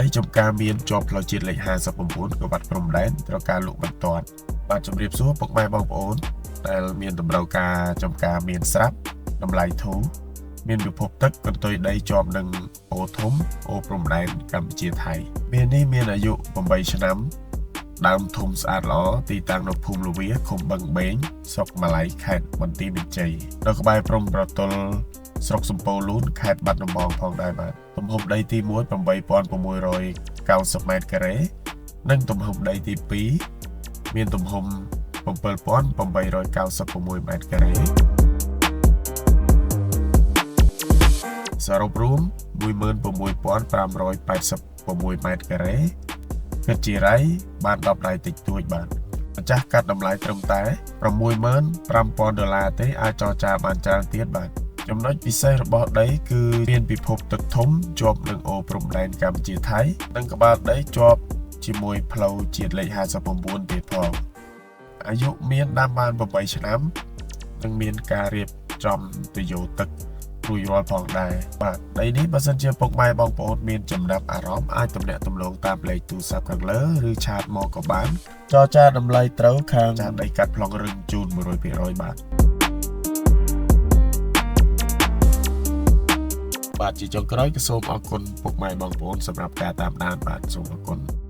ដីចំការមានជាប់ផ្លូវជាតិលេខ59ក្បាត់ព្រំដែនត្រូវការលក់បន្ទាន់បាទជម្រាបសួរពុកម៉ែបងប្អូនដែលមានតម្រូវការចំការមានស្រាប់តម្លៃធូរមានពិភពទឹកកន្ទុយដីជាប់នឹងអូធំអូព្រំដែនកម្ពុជាថៃមាននេះមានអាយុ8ឆ្នាំដើមធំស្អាតល្អទីតាំងនៅភូមិលវាឃុំបឹងបេងស្រុកម៉ាឡៃខេត្តបន្ទាយមានជ័យនៅក្បែរព្រំប្រទល់ស្រុកសំពៅលូនខេត្តបាត់ដំបងផងដែរបាទទំហំដីទី1 8690ម៉ែត្រការ៉េនិងទំហំដីទី2មានទំហំ7896ម៉ែត្រការ៉េសរុបរួម16586ម៉ែត្រការ៉េគិតជារៃបាន10ដៃតិចតួចបាទម្ចាស់កាត់តម្លៃត្រឹមតែ65000ដុល្លារទេអាចចរចាបានច្រើនទៀតបាទចំណុចពិសេសរបស់ដីគឺមានពិភពទឹកធំជាប់នឹងអូព្រំដែនកម្ពុជាថៃនិងក្បាលដីជាប់ជាមួយផ្លូវជាតិលេខ59ទៀតផងអាយុមានដាំបាន8ឆ្នាំនិងមានការរៀបចំទយោទឹករួចរាល់ផងដែរបាទដីនេះបើសិនជាពុកម៉ែបងប្អូនមានចំណាប់អារម្មណ៍អាចទំនាក់ទំនងតាមលេខទូរស័ព្ទខាងលើឬឆាតមកក៏បានចរចាតម្លៃត្រូវខាងដីកាត់ប្លង់រឹងជូន100%បាទបាទជាចុងក្រោយក៏សូមអរគុណពុកម៉ែបងប្អូនសម្រាប់ការតាមដានបាទសូមអរគុណ។